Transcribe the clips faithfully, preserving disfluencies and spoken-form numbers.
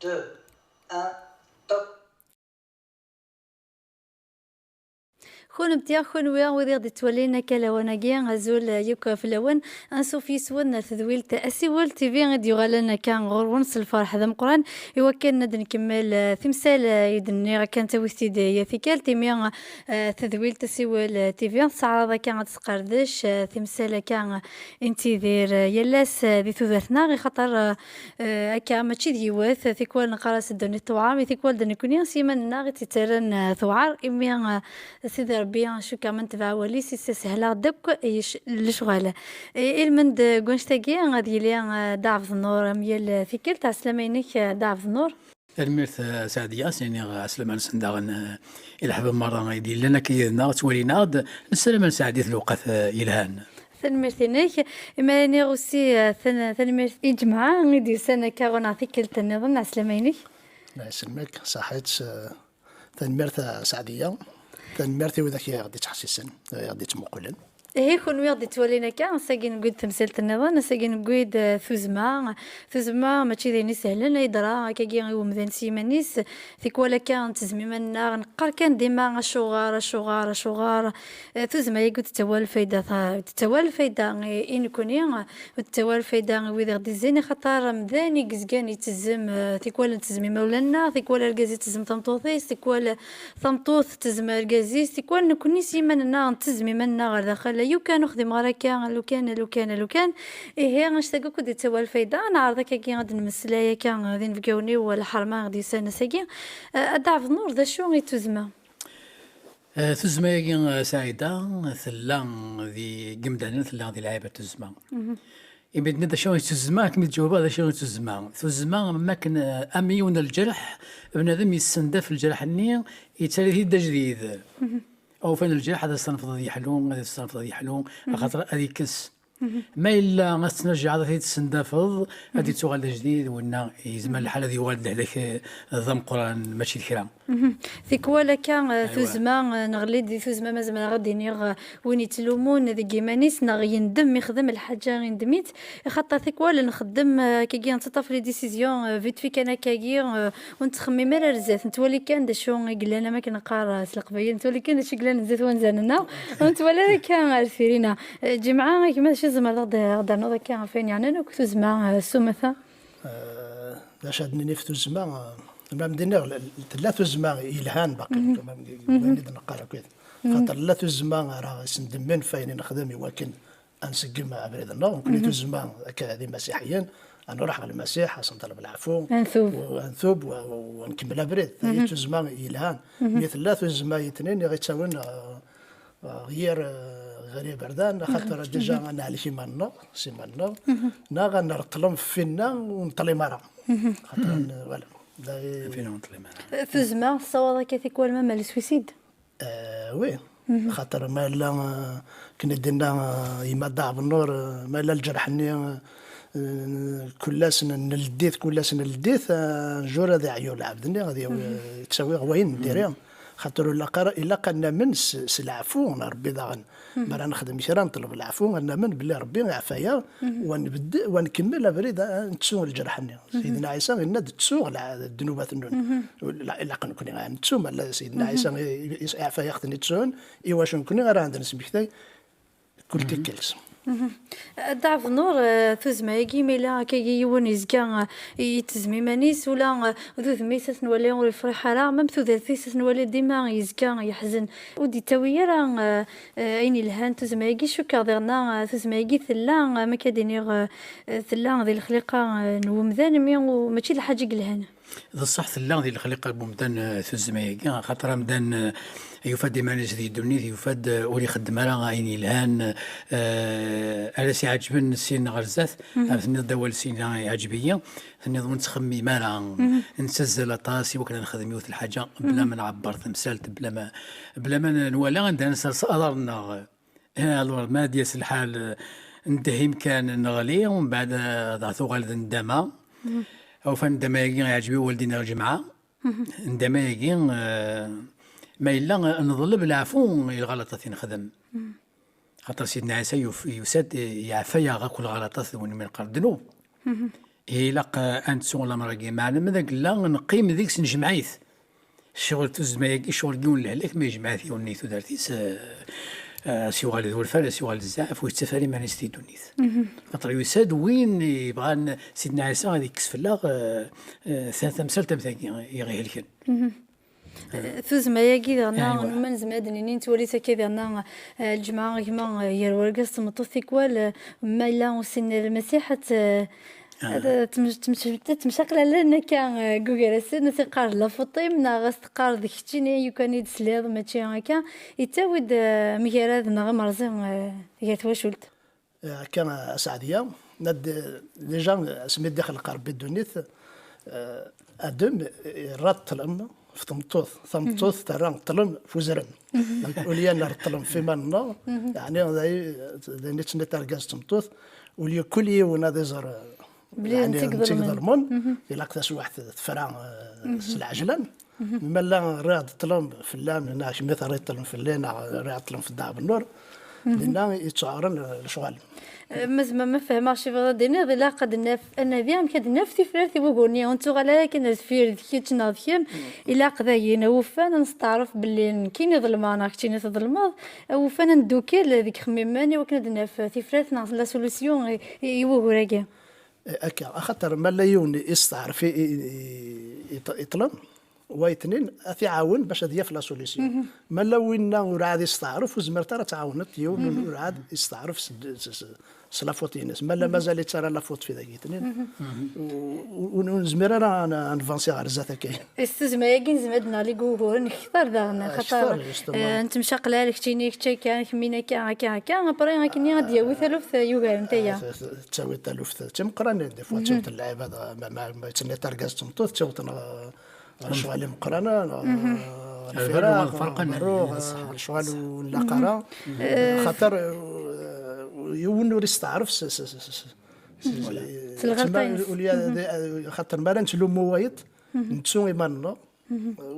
deux, un, top. Kunemti, kunwi, wid i ɣ-d-ittwalin akka lawan-agi, azul, eh, yakk fell-awen. Ansuf yis-wen ar tedwilt Asiwel T V i d-yuɣalen akka ɣur-wen s lferḥ d ameqqran, i wakken ad nkemmel, eh, timsal, eh, i d-nniɣ akka nettawi-t-id, eh, yal tikkelt, imi, eh, tedwilt Asiwel, eh, T V tesɛerreḍ akka ad tesqerdec, eh, timsal akka, eh, i nettidir, eh, yal ass, eh, di tudert-nneɣ, i xaṭer, eh, eh, akka mačči d yiwet, tikwal neqqar-as ddunit tewɛer, mi tikwal d nekkni s yiman-nneɣ i tt-ittarran, eh, tewɛer, imi, eh, Sidi Ṛebbi, cukkeɣ ma netbeɛ awal-is, yessashel-aɣ-d akk yec-, lecɣal. I, ilmend, eh, deg wannect-agi, ad yili, eh, Dda Ɛebdennur, am yal, eh, tikkelt. Ɛeslama-inek, eh, Dda Ɛebdennur. Tanemmirt, eh, Saɛdiya, s-iniɣ, eh, ɛeslama-nsen daɣen, eh, i leḥbab merra i d-yellan akka yid-neɣ, ttwalin-aɣ-d. Nessaram ad nesɛeddi lewqat, eh, yelhan. Tanemmirt-inek. Imi ara iniɣ aussi, eh, tan-, tanemmirt i Ǧemɛa i d-yusan akka ɣur-neɣ tikkelt nniḍen. Ɛeslama-inek. Ɛeslama-k, ṣaḥit, eh, tanemmirt a Saɛdiya. Tanemmirt i widak i ɣ-d-ittḥessisen, i ɣ-d-ittmuqulen. Ihi, kunwi i ɣ-d-ittwalin akka, ass-agi newwi-d tamsalt nniḍen, ass-agi newwi-d, eh, tuzzma. Tuzzma mačči d ayen isehlen, ay d-ra akkagi i wemdan s yiman-is. Tikwal akka nettezmim iman-nneɣ, neqqar kan dima acuɣer, acuɣer, acuɣer. Eh, tuzzma-agi ur tettawi ara lfayda, ta-, ur tettawi ara lfayda i, i nekkni, ur tettawi ara lfayda i wid i ɣ-d-izzin, axaṭer amdan i yezgan ittezzem, eh, tikwal nettezmim imawlan-nneɣ, tikwal argaz ittezzem tameṭṭut-is, tikwal tameṭṭut tettezmim argaz-is, tikwal nekkni s yiman-nneɣ nettezmim iman-nneɣ ɣer daxel. Lukan ur xdimeɣ ara akka, lukan, lukan, lukan. Ihi, annect-agi akk ur d-ittawi ara lfayda. Neɛreḍ akkagi ad d-nemmeslay akka d inebgawen-iw, lḥerma i ɣ-d-yusan ass-agi. Eh, a Dda Ɛebdennur, d acu i d tuzzma? Eh, tuzzma-agi, eh, Saɛida, tella di, deg yimdanen, tella di lɛibad tuzzma. Imi d-tenniḍ d acu i d tuzzma, ad kem-id-ǧawbeɣ d acu i d tuzzma. Tuzzma, am wakken, eh, am yiwen n lǧerḥ, bnadem yessendaf lǧerḥ-nni, yettali-t-id d ajdid. Awfan lǧerḥ, ad as-tnefḍeḍ yeḥlu, ad as-tnefḍeḍ yeḥlu, axaṭer ad yekkes. Ma yella ad tettnajjaɛeḍ, ad t-id-tessendafeḍ, ad d-ittuɣal d ajdid, winna yezmer lḥal ad yuɣal d lehlak, eh, d ameqqran, mačči d kra. Tikwal akka, eh, tuzzma, eh, neɣli-d di tuzzma, ma zemreɣ ad d-iniɣ, eh, win yettlumun deg yiman-is, neɣ yendem mi xdem lḥaǧa, yendem-itt. Axaṭer tikwal nxeddem, eh, akkagi, nettaṭṭaf les décisions, eh, vite fait kan akkagi, eh, ur nettxemmim ara ar zdat. Nettwali kan d acu i yellan, am akken neqqar, eh, s leqbayel, nettwali kan d acu i yellan zdat wanzaren-nneɣ, ur nettwali ara akka ar deffir-ina. Eh, Ǧemɛa, a gma, d acu tzemreḍ ad d-, ad d-ternuḍ akka ɣef wayen yeɛnan akk tuzzma, eh, s umata? Eh, d acu ad d-nini ɣef tuzzma? Eh, ma m-d-iniɣ, l-, l-, tella tuzzma yelhan baqi, ma m-, wayen i d-neqqar akk. Xaṭer tella tuzzma ara isendemmen f ayen i nexdem i wakken ad nseggem abrid-nneɣ. Nekkni tuzzma akka d imasiḥiyen, ad nruḥ ɣer Lmasiḥ, ad s-nṭleb leɛfu, ad ntub. U ad ntub, u, u, u ad nkemmel abrid. Tagi d tuzzma yelhan. Mi tella tuzzma yetnin i ɣ-ittawin, eh, eh, ɣer, eh, ɣer iberdan, axaṭer déjà ad nehlek iman-nneɣ, s iman-nneɣ, neɣ ad nreṭṭlem finna ur neṭṭlim ara. Xaṭer, eh, voilà. Finna ur neṭṭlim ara. Tuzzma tessawaḍ akka tikwal ma, ma le suicide? Eh, oui. Xaṭer ma yella, eh, akken i d-tenna, eh, yemma Dda Ɛebdennur, eh, ma yella lǧerḥ-nni, eh, kul ass n-, nleddit, kul ass nleddit, eh, un jour ad iɛyu lɛebd-nni, ad yawi, yettawi ɣer wayen n diri. Xaṭer ur ilaq ara, ilaq ad namen s, s leɛfu n Ṛebbi daɣen. Mi ara nexdem kra, neṭleb leɛfu, ad namen belli Ṛebbi iɛfa-yaɣ, u ad nbedd-, u ad nkemmel abrid, ad nettu lǧerḥ-nni. Sidna Ɛisa yenna-d, "Ttuɣ lɛ-, ddnubat-nnun." Ila-, ilaq nekkni ad nettu, ma la Sidna Ɛisa i, i, iɛfa-yaɣ-ten ittun, i wacu nekkni ara ad nesmektay kul tikkelt. Dda Ɛebdennur, eh, tuzzma-agi, ma yella akkagi yiwen yezga, eh, yettezmim iman-is, ula, eh, d udem-is ad t-nwali ur yefriḥ ara, ma tudert-is ad t-nwali dima yezga yeḥzen. Ur d-yettawi ara, eh, eh, ayen yelhan tuzzma-agi, cukkeɣ diɣenna, eh, tuzzma-agi tella, eh, ma akka d-iniɣ, eh, eh, tella di lexliqa, eh, n wemdan, mi u-, mačči d lḥaǧa i yelhan. D ṣṣeḥ, tella di lexliqa n wemdan, eh, tuzzma-agi, axaṭer amdan, eh, yufa-d iman-is di ddunit, yufa-d, eh, ur ixeddem ara ayen yelhan, eh, ara s-iɛeǧben syin ɣer zdat. Ar tenniḍ-d awal syin-a iɛeǧb-iyi, tenniḍ ur nettxemmim ara, nettazzal aṭas i wakken ad nexdem yiwet n lḥaǧa, bla ma nɛebber tamsalt, bla ma, bla ma nwala anda ara nsers aḍar-nneɣ. Eh, alors, ma ad d-yas lḥal, eh, ndehhim kan, neɣli, u mbeɛd, eh, dɣa tuɣal d nndama. Awfa nndama-agi, iɛǧeb-iyi wawal d-yenna Lǧemɛa. Nndama-agi, eh, ma yella, eh, neḍleb leɛfu i lɣalaṭat i nexdem. Xaṭer Sidna Ɛisa yuf-, yusa-d, eh, yeɛfa-yaɣ akk lɣalaṭat d win mi neqqar ddnub. Ilaq, eh, ad nettu lamer-agi, meɛna ma d agella neqqim deg-s, nejmeɛ-it. Ccɣel tuzzma-agi, ccɣel n yiwen lehlak, ma yejmeɛ-it yiwen i tudert-is, eh, eh, s-yuɣal d urfan, s-yuɣal d zzɛaf, ur yettaf ara iman-is di ddunit. Xaṭer yusa-d win yebɣan Sidna Ɛisa ad ikkes fell-aɣ, eh, eh, ta-, tamsalt am tagi i ɣ-ihelken. Eh, tuzzma-agi diɣen, aywa, numa nezmer ad d-nini, nettwali-tt akka diɣen, eh, lǧemɛa, gma, eh, gar urgaz d tmeṭṭut, tikwal, eh, ma yella ur ssinen ara Lmasiḥ, ad, eh, ad, eh, ttem-, ttem-, ad ttemcaqlalen akka, eh, deg ugar-asen, ad s-iqqar d la faute-im, neɣ ad s-teqqar d keččini yukan i d-tesliḍ, mačči akka. Yettawi-d, eh, amgarad neɣ amerẓi, eh, gar twacult. Eh, akka, a Saɛdiya, nad-, déjà, asmi d-ixleq Rebbi ddunit, eh, Adem, eh, irra ṭṭlem f tmeṭṭut, tameṭṭut terra ṭṭlem f uzrem. Donc, au lieu ad nerr ṭṭlem f iman-nneɣ, yeɛni, d ay-, d ayen i ttnit argaz d tmeṭṭut, au lieu kul yiwen ad iẓer, eh, yeɛni, netta i iḍelmen, ilaq taswiɛt tefra, eh, s lɛejlan. Ma la rriɣ-d ṭṭlem fell-am, neɣ kemm i terriḍ ṭṭlem fell-i, neɣ rriɣ ṭṭlem f Dda Ɛebdennur, dinna yettɛuren lecɣal. Eh, ma zma ma fehmeɣ, cci bɣiɣ ad d-iniḍ, ilaq ad naf, ad nadi amek ad naf tifrat i wugur-nni, ur nettuɣal ara akken ar deffir d kečč neɣ d kemm, ilaq dayen, awufan ad nesteɛref belli nekkini ḍelmeɣ neɣ keččini tḍelmeḍ, awufan ad neddukel deg ixemmimen i wakken ad naf tifrat neɣ la solution i, i, i wugur-agi. Eh, akka, axaṭer ma la yiwen isteɛref i, i, i, i, i ṭṭlem, wa yettnin ad t-iɛawen bac ad yaf la solution. Ma la winna ur ɛad isteɛref, ur zmiret ara ad tɛawneḍ yiwen ur ɛad isteɛref s, s, s, s la faute-ines. Ma la mazal-itt ara la faute fi dagi yettnin, u-, u-, ur nezmir ara ad n-, ad nvansi ɣer zdat akka. S tuzzma-agi nezmer ad nali deg wuguren kter daɣen, eh, axaṭer, kter, justement, eh, nettemcaqlal, keččini, kečč akka, kemmini akka, akka, akka, après, akkenni ad d-yawi taluft, eh, yugaren taya. Ah, t-, t-, tettawi taluft d timeqqranin, des fois, ttawten lɛibad, ma, ma, ma yettnit argaz d tmeṭṭut, ttawten, eh, ɣer lecɣal imeqqranen, eh, ɣer lfiraq, ɣer berru, ɣer lecɣal ur nlaq ara. Eh, xaṭer, eh, yiwen ur isteɛref s, s, s, s, s, s lɣelṭa-ines. Ul-, ul-, xaṭer mi ara nettlumu wayeḍ, nettu iman-nneɣ,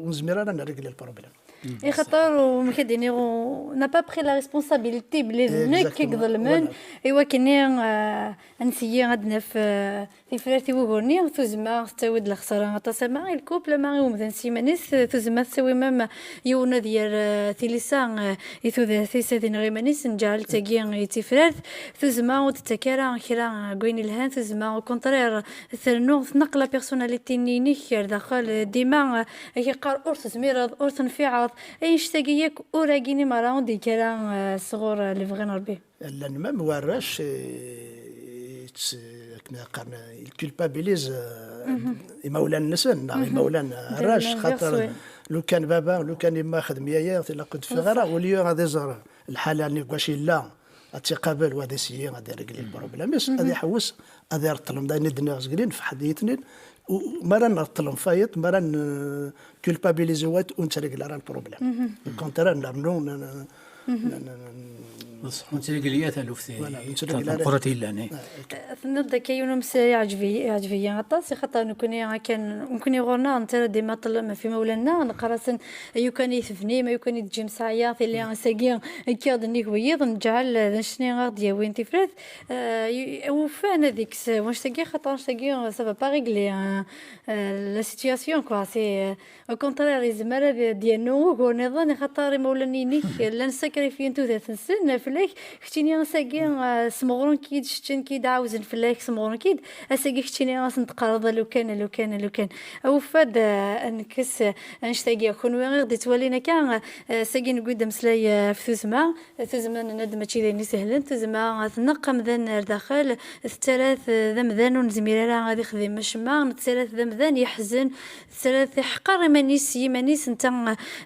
ur nezmir ara ad nrégler le problème. Ixaṭer, u-, amek ad d-iniɣ, u-, n'a pas pris la responsabilité belli d nekk i iḍelmen, i wakken-nni, euh, ad nseggi ad d-naf, euh, tifrat i wugur-nni, tuzzma tettawi-d lexsara aṭas ama i lkupl ama i umdan s yiman-is, tuzzma tettawi même yiwen ad yerr, euh, tilisa, euh, i tudert-is ad ineɣ iman-is, neǧɛel tagi i tifrat, tuzzma ur d-tettak ara kra n wayen ilhan, tuzzma au contraire, trennu tneqq la personnalité-nni-inek ar daxel, dima, eh, ak-iqqar ur tezmireḍ, ur tenfiɛeḍ, annect-agi yakk ur agini merra ur d-yekki ara, eh, sɣur, eh, lebɣi n Rebbi. Llan même warrac, eh, yett-, akken i qqaren, ils culpabilisent, eh, imawlan-nsen, neɣ imawlan arrac, xaṭer lukan baba, lukan yemma xedm yaya, tilaq ur d-teffiɣ ara, au lieu ad iẓer lḥala-nni deg wacu yella, ad tt-iqabel, wa ad iseyyi, ad irégli lproblème-is, ad iḥewwes, ad ireṭṭlem. D ayen i d-nniɣ zgelli, nefḥed-iyi-ten-id. U-, mi ara nreṭṭlem fayeṭ, mi ara nculpabilizi wayeṭ, ur nettrégli ara lproblème. Au contraire, nernu, n-, n-, n-, n-, n-, ur nettrégli ara taluft i, voilà, ur nettrégli ara tameqqrant yellan, eh. Eh, tenniḍ-d akka yiwen umeslay iɛǧeb-iyi, iɛǧeb-iyi aṭas, ixaṭer nekkni akken, nekkni ɣur-neɣ nettarra dima ṭṭlem ɣef imawlan-nneɣ, neqqar-asen, "Ayukan i tebnim, ayukan i d-teǧǧim sɛaya, tili ass-agi kkiɣ-d nnig wiyiḍ", neǧɛel d annect-nni ara ɣ-d-yawin tifrat. Eh, y-, awufan ad ikkes wannect-agi, xaṭer annect-agi, ça va pas régler, hein, euh, la situation, quoi. C'est, euh, au contraire, yezmer ad d-yernu ugur niḍen, axaṭer imawlan-inek llan sacrifiyen tudert-nsen fell-ak. Keččini ass-agi, eh, smeɣren-k-id, ččan-k-id, ɛawzen fell-ak, smeɣren-k-id. Ass-agi keččini ad sen-teqqareḍ a lukan, a lukan, a lukan. Awufad, eh, ad nekkes, eh, annect-agi. Kunwi i ɣ-d-ittwalin akka, eh, ass-agi newwi-d ameslay, eh, ɣef tuzzma. Tuzzma, nenna-d mačči d ayen isehlen. Tuzzma tneqq amdan ar daxel, tettarra-t d amdan ur nezmir ara ad ixdem acemma, nettarra-t d amdan yeḥzen, tettarra-t iḥqer iman-is s yiman-is. Netta,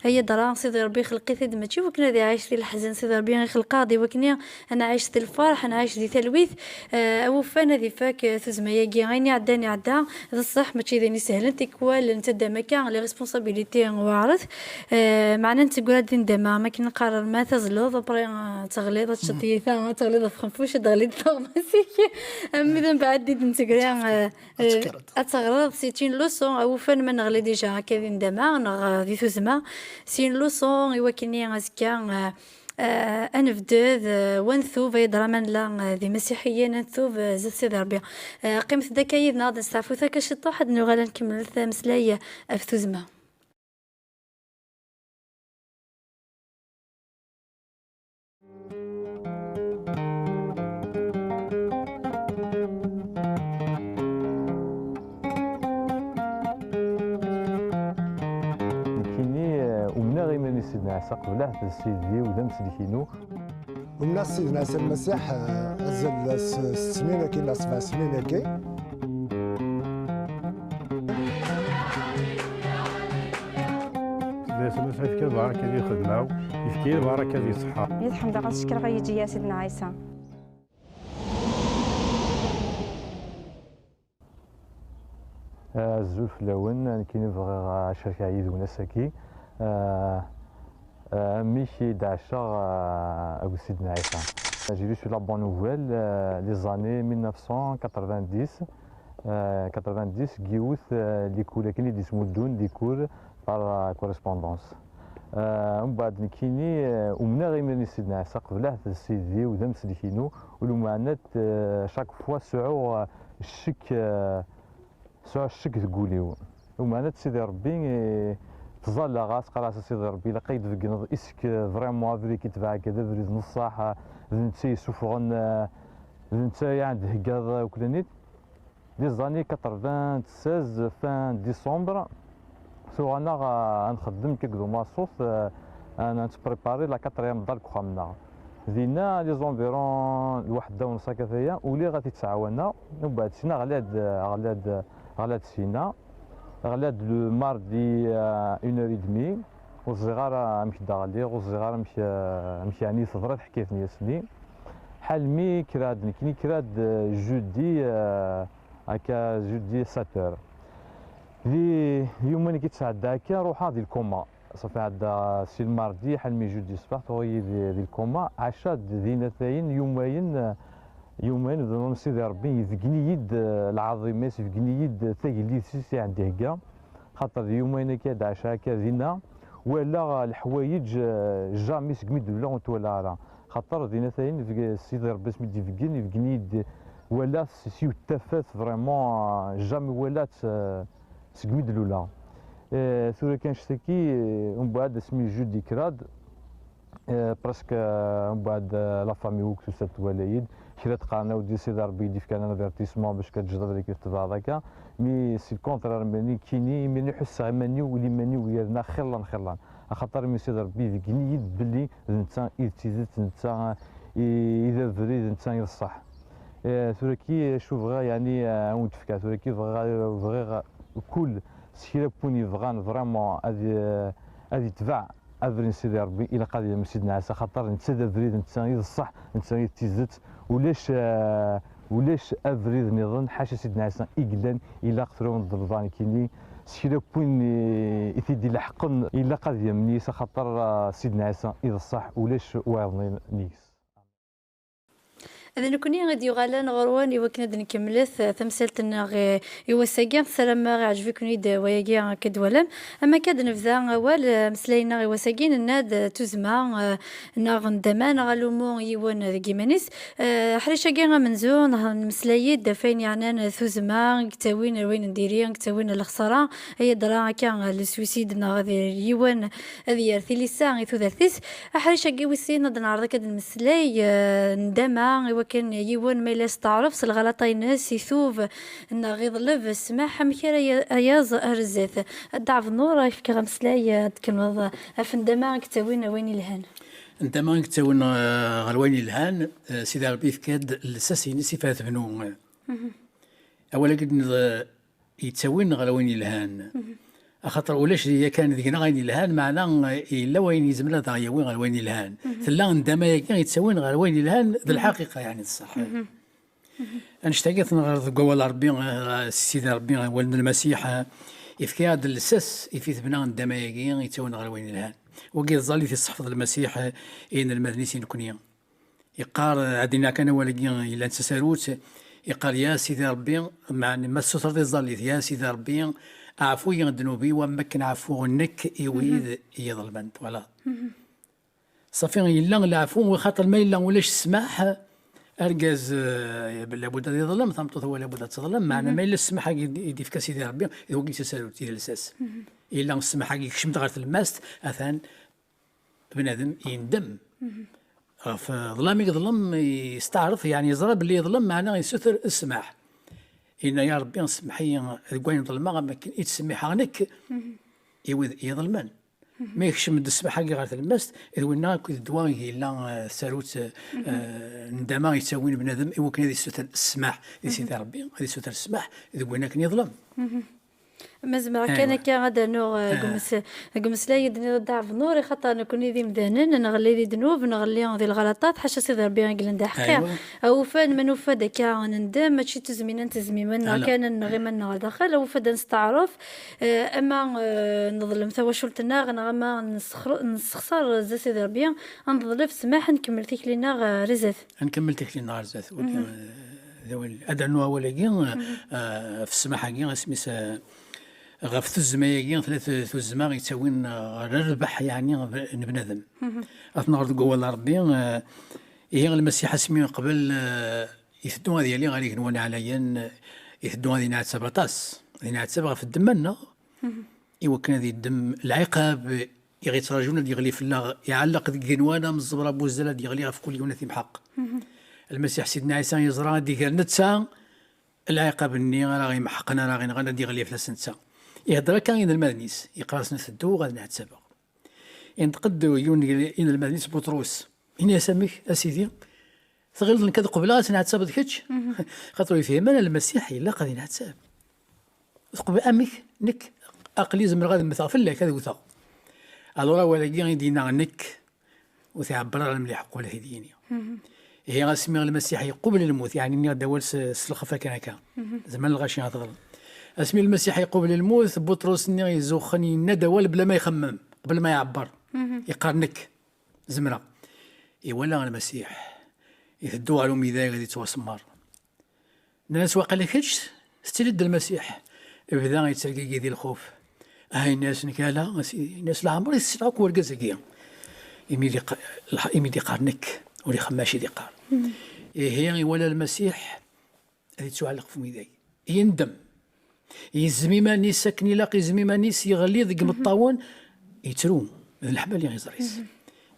ay adra, Sidi Ṛebbi ixleq-it-id mačči wakken ad iɛic di leḥzen, Sidi Ṛebbi ixleq-aɣ-d i wakken ad nɛic di lferḥ, ad nɛic di talwit. Eh, awufan ad ifak, eh, tuzzma-agi. Ayen iɛeddan iɛedda, d ṣṣeḥ, mačči d ayen isehlen. Tikwal netta d amaka, les responsabilités weɛṛet. Eh, meɛna netteggra-d di nndama, am akken neqqar, ma teẓleḍ, après, eh, ad teɣliḍ, ad teččeḍ tiyita, ad teɣliḍ ɣef xenfuc, ad d-teɣliḍ tuɣmas-ik. Am wid mbeɛd i d-netteggra, eh, eh, ad teɣreḍ, c'est une leçon. Awufan ma neɣli déjà akka di nndama, neɣ, eh, di tuzzma, c'est une leçon, i wakken azekka, eh, Eh, ad nebded, eh, wa ntub, ay ddra ma nella, eh, d imasiḥiyen, ad ntub, eh, zdat Sidi Ṛebbi. Eh, qqimet-d akka yid-neɣ, ad nesteɛfu taka ciṭuḥ, ad nuɣal ad nkemmel ameslay ɣef tuzzma. Nekkini, eh, umneɣ iman-is Sidna Ɛisa qbel ahat d Sidi-w, d amsellek-inu. Umneɣ Sidna Ɛisa Lmasiḥ, eh, azal s, s snin-agi neɣ sebɛ snin-agi. Sidna Ɛisa Lmasiḥ yefka lbaraka di lxedma-w, yefka-yi lbaraka di ṣṣeḥḥa. Mi tḥemdeɣ ad cekkreɣ ad yeǧǧi-yi Sidna Ɛisa. Azul fell-awen, nekkini bɣiɣ ad cerkeɣ yid-wen ass-agi. Ah, ah, amek i d-ɛaceɣ, ah, akked Sidna Ɛisa. J'ai reçu la bonne nouvelle, ah, les années mille neuf cent quatre-vingt-dix, ah, quatre-vingt-dix, deg yiwet, ah, likul akken i d-ismuddun, des cours par, ah, correspondance. Ah, mbeɛd nekkini, ah, umneɣ iman-is Sidna Ɛisa qbel ahat d Sidi-w, d amsellek-inu, u lmeɛna, ah, chaque fois sɛuɣ, ah, ccek, ah, sɛuɣ ccek deg wul-iw. Lmeɛna d Sidi Ṛebbi, eh, ttẓallaɣ-as, qqareɣ-as a Sidi Ṛebbi, ilaq ad yi-d-tbeggneḍ, est-ce que vraiment abrid i yetbeɛ akka d abrid n ṣṣeḥ, ah, d netta yessufɣen, ah, d netta i aɣ-d-theggaḍ, ah, uklan-id. Des années quatre-vingt-seize, fin décembre, tuɣ-aneɣ, ah, ad nxeddem kak d umaṣut, ah, ad nettprépari la quatrième dalle deg uxxam-nneɣ. Dinna, les environs lwaḥedda u nṣ akka taya, uliɣ ad t-ttɛawaneɣ, mbeɛd sina ɣlad, ɣlad, ɣlad sina, ɣlad le mardi, ah, une heure et demie, ur ẓriɣ ara amek d-ɣliɣ, ur ẓriɣ ara amek, ah, amek yeɛni teḍra teḥkayt-nni ass-nni. Ḥalmi kkreɣ-d nekkini, kkreɣ-d, ah, jeudi, ah, akka jeudi sept heures. Di yumen i k-ittɛedda akka, ruḥeɣ di lkoma. Ṣafi ɛedda si lmardi, ḥalmi jeudi ṣṣbeḥ, tuɣ-iyi di, di lkoma. Ɛaceɣ-d din atayen, yumayen, yumayen, d Sidi Ṛebbi, ibeggen-iyi-d, eh, lɛaḍima-s, ibeggen-iyi-d tagellidt-is i ɛen-d-ihegga. Xaṭer di yumayen akka d-ɛaceɣ akka dinna, walaɣ leḥwayeǧ, eh, jamais segmi d-luleɣ ur t-walaɣ ara. Xaṭer din atayen, Sidi Ṛebbi asmi d-ibeggen, ibeggen-iyi-d, walaɣ s, s yiwet tafat, vraiment, eh, jamais walaɣ-tt, eh, segmi d-luleɣ. Eh, tura kan ccet-agi, eh, umbeɛd asmi jeudi kkreɣ-d, eh, presque, eh, umbeɛd, eh, la famille akk tusa-d twala-yi-d. Kra d-qqaren, a weddi, Sidi Ṛebbi i d-ifkan un avertissement bac ad teǧǧeḍ abrid i tebɛeḍ akka. Mi si le contraire, mi nekkini, imir-nni ḥusseɣ iman-iw, ul iman-iw yerna xillan, xillan. Axaṭer imi Sidi Ṛebbi ibeggen-iyi-d belli d netta i d tidet, d netta i, i d abrid, d netta i d ṣṣeḥ. Eh, tura-ki acu bɣiɣ, yeɛni, eh, ad wen-d-fkeɣ, tura-ki bɣiɣ, bɣiɣ kul s kra n win yebɣan vraiment ad, eh, ad yetbeɛ abrid n Sidi Ṛebbi, ilaq ad yamen Sidna Ɛisa, xaṭer netta d abrid, netta i d ṣṣeḥ, netta i d tidet. Ulac, eh, ulac abrid nniḍen ḥaca Sidna Ɛisa i yellan. Ilaq tura ad wen-ḍelbeɣ nekkini s kra n win i, i t-id-ileḥqen, ilaq ad yamen yis, axaṭer, eh, Sidna Ɛisa i d ṣṣeḥ, ulac wayeḍ nnig-s. D nekkni i d-yuɣalen ɣur-wen i wakken ad nkemmlet, eh, tamsalt-nneɣ, eh, i wass-agi. Ssarameɣ iɛjeb-iken-id wayagi akka d-twalam. Am akka d-nebda awal, eh, ameslay-nneɣ i wass-agi, nenna-d, eh, tuzzma, eh, neɣ nndama, neɣ alumu n yiwen deg yiman-is. Eh, aḥric-agi amenzu, neɣ nmeslay-d ɣef wayen yeɛnan tuzzma, i yettawin ar wayen n diri, i yettawin ar lexsara, i yeḍra akka, eh, le suicide, neɣ ad yiwen ad yerr tilisa i tudert-is. Aḥric-agi wis sin ad neɛreḍ akka ad nmeslay, eh, nndama, i wakken yiwen ma yella yesteɛref s lɣalṭa-ines, itub neɣ iḍleb ssmaḥ, amek ara ya-, yaẓ ar zdat. A Dda Ɛebdennur, ad k-fkeɣ ameslay, eh, ad tkemmleḍ ɣef nndama i yettawin ɣer wayen yelhan. Nndama i yettawin, eh, ɣer wayen yelhan, eh, Sidi Ṛebbi yefka-d lsas-ines i Farid Bennu. Awal-agi d-, yettawin ɣer wayen yelhan. Axaṭer ulac yakan deg-neɣ ayen yelhan, meɛna yella wayen yezmer ad aɣ-yawi ɣer wayen yelhan. Tella nndama-agi yettawin ɣer wayen yelhan, d lḥaqiqa, yeɛni d ṣṣeḥ. Annect-agi ad t-nɣer deg wawal n Ṛebbi, eh, s Sidi Ṛebbi, awal n Lmasiḥ, eh, ifka-aɣ-d lsas i fi tebna nndama-agi yettawin ɣer wayen yelhan. Wagi d ẓẓallit i tseḥfeḍ Lmasiḥ, eh, i yinelmaden-is i nekni. Yeqqar, eh, ad d-iniɣ kan awal-agi yellan d tasarut, yeqqar: "Ya Sidi Ṛebbi", meɛna ma tessutreḍ i tẓallit, "Ya Sidi Ṛebbi, ɛfu-yi ddnub-iw am wakken ɛfuɣ nekk i wid i yi-iḍelmen." Twalaḍ? Ṣafi, yella leɛfu, xaṭer ma yella ulac ssmaḥ, argaz, eh, labud ad yeḍlem, tameṭṭut wa labud ad teḍlem, meɛna ma yella ssmaḥ-agi i d-, i d-ifka Sidi Ṛebbi, d wagi i d tasarut, i d lsas. Yella ssmaḥ-agi yekcem-d ɣer tlemmast, atan bnadem yendem. Ɣef, eh, ḍlam i yeḍlem, yesteɛref, yeɛni yeẓra belli yeḍlem, meɛna yessuter ssmaḥ. Yenna: "Ya Ṛebbi, semmeḥ-iyi deg wayen ḍelmeɣ, am wakken i ttsemmiḥeɣ nekk i wid yeḍlmen." Ma yekcem-d ssmaḥ-agi ɣer tlemmast, d winna akk d ddwa i yella, eh, tasarut, eh, n ddama yettawin bnadem i wakken ad yessuter ssmaḥ di Sidi Ṛebbi, ad yessuter ssmaḥ deg win akken yeḍlem. Ma zemreɣ kan akka ad d-rnuɣ, eh, deg umes-, deg umeslay i d-tenniḍ a Dda Ɛebdnur, i xaṭer nekkni d imdanen, nɣelli di ddnub, nɣelli di lɣalaṭat, ḥaca Sidi Ṛebbi i yellan d aḥeqqi. Aywa. Awufan, ma nufa-d akka nendem, mačči d tuzmina n tezmimin neɣ kan ad nneɣ iman-nneɣ ɣer daxel, awufan ad nesteɛref, eh, ama, eh, neḍlem tawacult-nneɣ, neɣ ama nessexr-, nessexṣer zdat Sidi Ṛebbi, ad neḍleb ssmaḥ, ad nkemmel tikli-nneɣ, eh, ar zdat. Ad nkemmel tikli-nneɣ ar zdat. Ur d-, eh, d awal. Ad d-rnuɣ awal-agi, eh, ɣef ssmaḥ-agi, asmi s-, eh, ɣef tuzzma-agi, tella tu-, tuzzma yettawin, eh, ɣer rrbeḥ, yeɛni, n bnadem. Ad t-nɣer deg wawal n Ṛebbi, eh, ihi Lmasiḥ asmi qbel, eh, iteddu ad yali ɣer igenwan ɛlayen, eh, iteddu ad yenɛettab aṭas. Ad yenɛettab ɣef ddemma-nneɣ, i wakken ad yeddem lɛiqab i ɣ-yettraǧun ad yeɣli fell-aɣ, iɛelleq deg igenwan am ẓẓebra n wuzzal ad yeɣli ɣef kul yiwen ad t-imḥeq. Lmasiḥ Sidna Ɛisa yeẓra ad d-iger netta lɛiqab-nni ara ɣ-imḥeqen, ara ɣ-inɣen, ad d-iɣli fell-as netta. Ihedder akka i yinelmaden-is, yeqqar-asen: "Tedduɣ ad nɛettabeɣ." Inṭeq-d yiwen n inelmaden-is, Buṭrus, ini-as: "Amek, a Sidi? Tɣileḍ nekk ad qebleɣ ad tenɛettabeḍ kečč?" Xaṭer ur yefhim ara Lmasiḥ ilaq ad inɛettab. Teqbel, amek? Nekk aql-i zemreɣ ad mmteɣ fell-ak, ad wteɣ. Alors awal-agi i d-yenna nekk, ur t-iɛebber ara mliḥ uqbel ad t-id-yini. Ihi asmi Lmasiḥ yeqbel lmut, yeɛni nniɣ-d awal s, s lxef akken akka. Zeman lɣaci ad teɣleḍ. Asmi Lmasiḥ yeqbel lmut, Buṭrus-nni izuxxen yenna-d awal bla ma ixemmem, bla ma iɛebber. Yeqqar: "Nekk zemreɣ." Iwala Lmasiḥ iteddu ɣer umidag ad yettwasemmer. Nnan-as: "Waqila kečč tettiliḍ d Lmasiḥ." Ibda yettergigi di lxuf. Ah, yenna-as: "Nekk ala, a Sidi." Yenna-as: "Leɛmer i t-ssneɣ akk urgaz-agi. Imi d-iq-, lḥ-, imi d-iqqar nekk, ur ixemmem acu i d-iqqar." Ihi, iwala Lmasiḥ ad yettuɛelleq ɣef umidag. Yendem. Yezzem iman-is akken ilaq, yezzem iman-is, yeɣli deg imeṭṭawen, yettru, d leḥmali iẓri-s.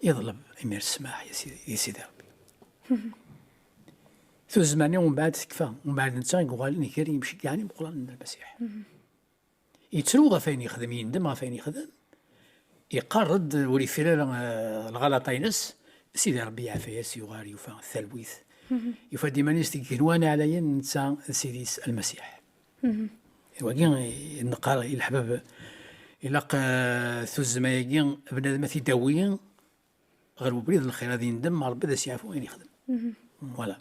Yeḍleb imir ssmaḥ i Sidi, i Sidi Ṛebbi. Tuzzma-nni umbeɛd tekfa, umbeɛd netta i yuɣalen gar yimceggɛen imeqqranen n Lmasiḥ. Yettru ɣef wayen yexdem, yendem ɣef wayen yexdem, yeqqar-d ur yefri ara, eh, lɣalaṭa-ines, Sidi Ṛebbi yeɛfa-yas, yuɣal yufa talwit. Yufa-d iman-is deg igenwan ɛlayen, netta d Sidi-s Lmasiḥ. Wagi i neqqar i leḥbab, ilaq, eh, tuzzma-agi bnadem ad t-id-awi ɣer ubrid n lxir, ad yendem, Ṛebbi ad as-yeɛfu ayen yexdem. Voilà.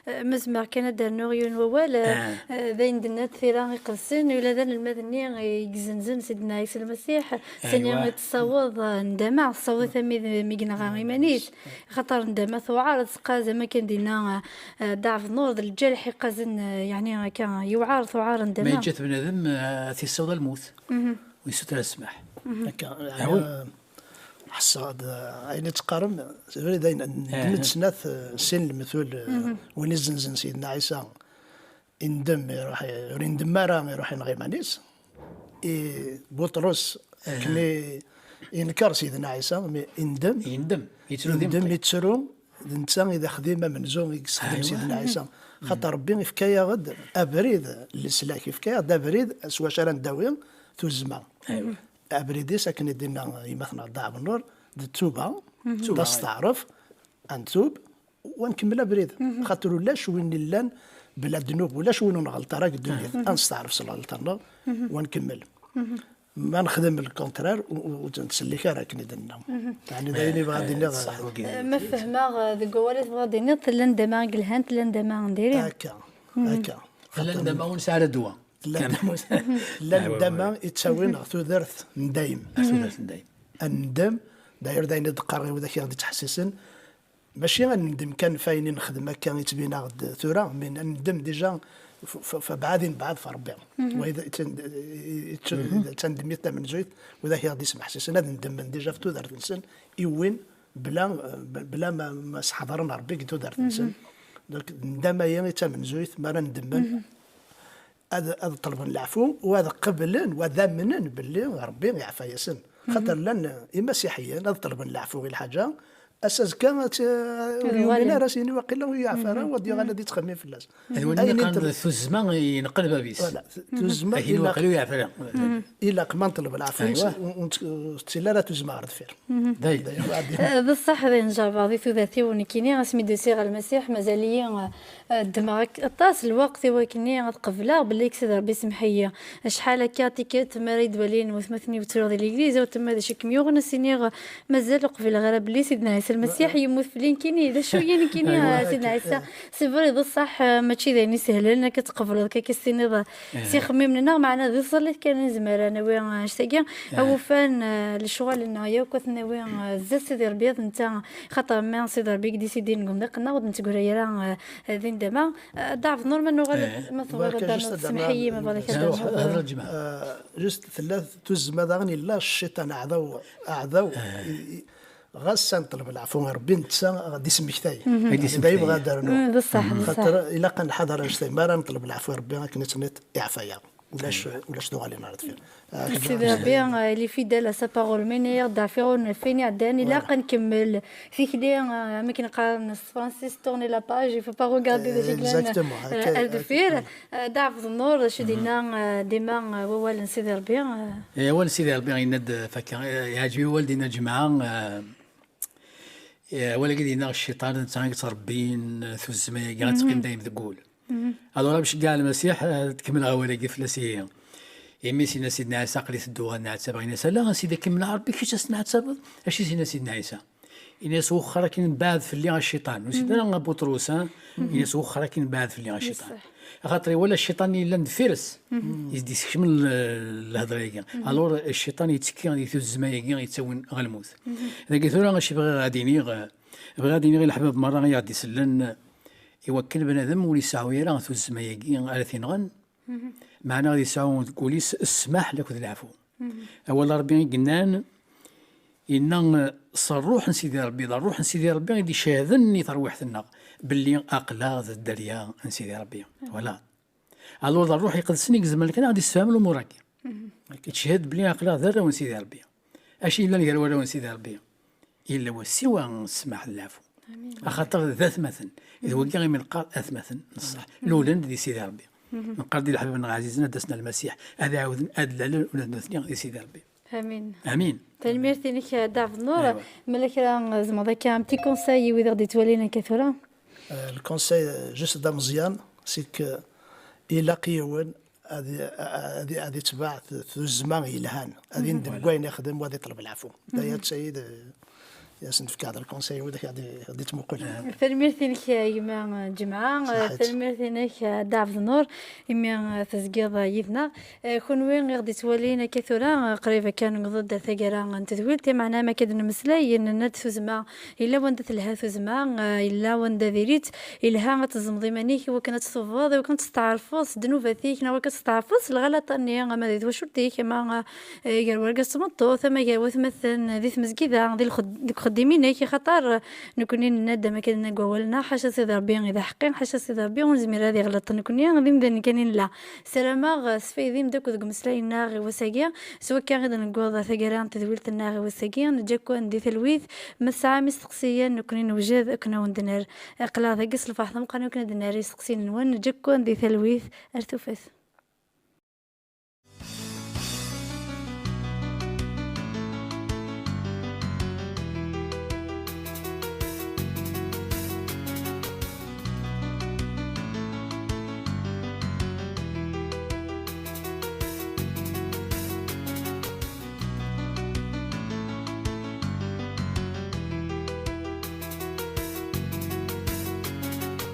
Eh, ma zemreɣ kan ad d-rnuɣ yiwen wawal, eh, eh, d ayen d-tenniḍ tira iqedsen, ula d anelmad-nni i izenzen Sidna Ɛisa Lmasiḥ, sani i tessaweḍ, eh, ndama, tessaweḍ-it armi d mi yenɣa iman-is. Xaṭer ndama tewɛer, ad teqqaz, am akken d-yenna, eh, Dda Ɛebdnur, d lǧerḥ iqazen, eh, yeɛni akka yewɛer, tewɛer ndama. Ma yeǧǧa-t bnadem, eh, ad t-yessaweḍ ar lmut. Ur yessuter ara ssmaḥ. Akka, ah, oui. Ḥesseɣ-d, eh, ayen i teqqarem, d abrid ayen, d snat, eh, sin lemtul, eh, win izenzen Sidna Ɛisa, indem, iruḥ, ur indem ara, iruḥ inɣa iman-is. I Buṭrus, akken i, inker Sidna Ɛisa, mi indem. Yendem, yettru d indem, imeṭṭi. Yettru, d netta i d axdim amenzu i yessexdem Sidna Ɛisa. Xaṭer Ṛebbi ifka-yaɣ-d abrid n leslak, ifka-yaɣ-d abrid s wacu ara ndawi tuzzma. Abrid-is, akken i d-inna yemma-tneɣ Dda Ɛebdnur, d ttuba, d asteɛref, ad ntub, u ad nkemmel abrid. Xaṭer ulac win illan bla ddnub, ulac win ur nɣelleṭ ara deg ddunit. Ad nesteɛref s lɣelṭa-nneɣ, u ad nkemmel. Ma nexdem le contraire, u, u, ur nettsellik ara akken i d-nenna. Yeɛni d ayen i bɣiɣ ad d-iniɣ. Ṣṣeḥ wagi. Eh, ma fehmeɣ, eh, deg wawal i tebɣiḍ d-tiniḍ, tella ndama i yelhan, tella ndama n diri. Akka, akka. Tella ndama ur nesɛi ara ddwa. Tella ndama, tella ndama i ttawin ɣer tudert n dayem. Ɣer tudert n dayem. Ad nendem, d'ailleurs d ayen i d-qqareɣ i widak i ɣ-d-ittḥessisen, mačči ad nendem kan f ayen i nexdem akka i ttbineɣ-d tura, mais ad nendem déjà f-, f-, f-, bɛad i nebɛad f Ṛebbi. Wa d, d, d, d tandemit tamenzuyt, widak i ɣ-d-ismeḥsisen, ad ndemmen déjà f tudert-nsen, i win bla, bla ma, ma sḥeḍren Ṛebbi deg tudert-nsen. Donc, ndama-yi i d tamenzuyt, mi ara ndemmen, ad, ad ṭelben leɛfu, u ad qeblen, u ad amnen belli Ṛebbi iɛfa-yasen. Xaṭer llan imasiḥiyen, ad ṭelben leɛfu i lḥaǧa, ass azekka, ad tt-, ur yumin ara, ad s-yini waqila ur yeɛfa ara, u ad yuɣal ad yettxemmim fell-as. D win ayen nniqen, tuzzma yenqel bab-is. Voilà, tuzzma. Akin ilaq, waqil ur yeɛfi ara. Ilaq ma nṭleb leɛfu, ur tt-, ur tt-, ur tettili ara tuzzma ɣer deffir. Dayen. Eh, d ṣṣeḥ, d ayen jerbeɣ di tudert-iw nekkini, asmi d-usiɣ ɣer Lmasiḥ, mazal-iyi, eh, ddmeɣ ak-, aṭas lweqt i wakken ad qebleɣ belli Sidi Ṛebbi semmeḥ-iyi. Acḥal akka tikkelt mi ara yi-d-walin watmaten-iw ttruɣ di legliz, a watma d acu i kem-yuɣen, ad s-iniɣ, mazal ur qbileɣ ara belli Sidna Ɛisa Lmasiḥ yemmut fell-i nekkini, d acu-yi nekkini, a Sidna Ɛisa. C'est vrai, d ṣṣeḥ, eh, mačči d ayen isehlen akka tqebleḍ, akka s-tiniḍ, eh, s ixemmimen-nneɣ, meɛna di tẓallit kan i nezmer ad nawi, eh, annect-agi. Awufan, eh, lecɣal-nneɣ yakk ad t-nawi, eh, zdat Sidi Ṛebbi, ad netta, xaṭer ma Sidi Ṛebbi i yedisidi deg umḍiq-nneɣ, ur d-nettgurray ara, eh, di ndama. Eh, Dda Ɛebdennur, ma nuɣal, ma tebɣiḍ ad d-ternuḍ, semmeḥ-iyi, ma bɣiɣ ad d-ternuḍ. Hḍer, hḍer, ǧemɛa. Juste tella tuzzma daɣen, yella cciṭan aɛdaw, aɛdaw, i, i, ɣas ad neṭleb leɛfu i Ṛebbi, netta ad d-ismektay. Ad d-ismektay. D ayen yebɣa ad d-rnuɣ. Mm, d ṣṣeḥ, d ṣṣeḥ. Xaṭer ilaq ad nḥader annect-a, mi ara neṭleb leɛfu i Ṛebbi, akken i tt-nniḍ, iɛfa-yaɣ. Ulac, ulac tuɣalin ar deffir. Sidi Ṛebbi, eh, il est fidèle à sa parole. Mi yenna-yaɣ-d ɛfiɣ ur nɛeffi, i iɛeddan, ilaq ad nkemmel. Tikli, eh, am akken qqaren s tefransist, tourner la page, il faut pas regarder d acu yellan, eh, ar deffir. Eh, Dda Ɛebdennur, d acu i d-yenna, eh, dima, eh, wawal n Sidi Ṛebbi, eh. Eh, awal n Sidi Ṛebbi yenna-d, eh, fakka, eh, yeɛǧeb-iyi wawal d-yenna Ǧemɛa, eh, eh, awal-agi d-yenna cciṭan, netta i yettṛebbin, eh, tuzzma-agi, ad teqqim dayem deg wul. Alors, amceggeɛ Lmasiḥ, eh, ad kemmleɣ awal-agi fell-as ihi. Imi s-yenna Sidna Ɛisa, aql-i tedduɣ ad nɛettabeɣ, yenna-as, ala, a Sidi, kemmel a Ṛebbi, kečč ad s-tneɛtabeḍ? Acu i s-yenna Sidna Ɛisa? Ini-as, wexxer akin, beɛɛed fell-i a cciṭan. Ur s-yenna ara a Buṭrus, ha? Ini-as, wexxer akin, beɛɛed fell-i a cciṭan. Axaṭer iwala cciṭan i yellan deffir-s, i s-d-isekcem l-, lhedra-agi. Alors, cciṭan yettekki di tuzzma-agi yettawin ɣer lmut. Dagi tura, acu bɣiɣ ad iniɣ, bɣiɣ ad iniɣ i leḥbab merra i aɣ-d-isellen, i wakken bnadem ur yesɛu ara tuzzma-agi ara t-inɣen, meɛna ad yesɛu deg wul-is ssmaḥ akked leɛfu. Awal n Ṛebbi i yennan, yenna, s Ṛṛuḥ n Sidi Ṛebbi, d Ṛṛuḥ n Sidi Ṛebbi i d-icehden i terwiḥt-nneɣ belli aql-aɣ d dderya n Sidi Ṛebbi. Voilà. Alors, d Ṛṛuḥ Iqedsen i izemren kan ad d-issefhem lumuṛ-agi. Tcehhed belli aql-aɣ d arraw n Sidi Ṛebbi. Acu yellan gar warraw n Sidi Ṛebbi? Yella wassiwa n ssmaḥ d leɛfu. Axaṭer d atmaten. D wagi imi neqqar atmaten n ṣṣeḥ. Lulen-d di Sidi Ṛebbi. Neqqar-d i leḥbab-nneɣ ɛzizen ad d-asen ɣer Lmasiḥ, ad ɛawden ad lalen ula d nutni di Sidi Ṛebbi. Amin. Amin. Tanemmirt-inek, a Dda Ɛebdennur. Aywa. Ma yella kra, tzemreḍ akka un petit conseil i wid i ɣ-d-yettwalin akka tura? Euh, le conseil, euh, juste d ameẓyan, c'est que ilaq yiwen ad, ad, ad itbeɛ tuzzma yelhan, ad indem deg wayen ixdem, u ad iṭleb leɛfu. D aya d sayid, eh, i asen-d-fkeɣ d lkonsey, wid ad d-ittmuqulen. Tanemmirt-inek a gma Ǧemɛa, tanemmirt-inek a Dda Ɛebdennur, imi, eh, tezgiḍ yid-neɣ. Eh, kunwi i ɣ-d-ittwalin akka tura, eh, qrib akka newweḍ-d ar taggara n tedwilt, meɛna ma akka d-nemmeslay, nenna-d tuzzma, yella wanda telha tuzzma, eh, yella wanda diri-tt, yelha ad tezzmeḍ iman-ik i wakken ad ttubeḍ, i wakken ad testeɛrfeḍ s ddnubat-ik, neɣ wakken ad testeɛrfeḍ s lɣalaṭa-nni, ama di twacult-ik, ama, eh, gar wergaz d tmeṭṭut, ama gar watmaten di tmezgida, di lxed-, deg uxeddim-inek, axaṭer, eh, nekkni nenna-d, ama kan nag wawal-nneɣ, ḥaca Sidi Ṛebbi i d aḥeqqi, ḥaca Sidi Ṛebbi ur nezmir ad iɣleṭ nekkni, d imdanen kan i nella. Ssarameɣ, eh, sfaydim-d akk deg umeslay-nneɣ i wass-agi, s wakka i d-newweḍ taggara n tedwilt-nneɣ i wass-agi, neǧǧa-ken di talwit, ma tesɛam isteqsiyen, nekkni newjed akken ad wen-d-nerr. Aql-aɣ dagi s lferḥ d ameqqran akken ad d-nerr isteqsiyen-nwen, neǧǧa-ken di talwit, ar tufat.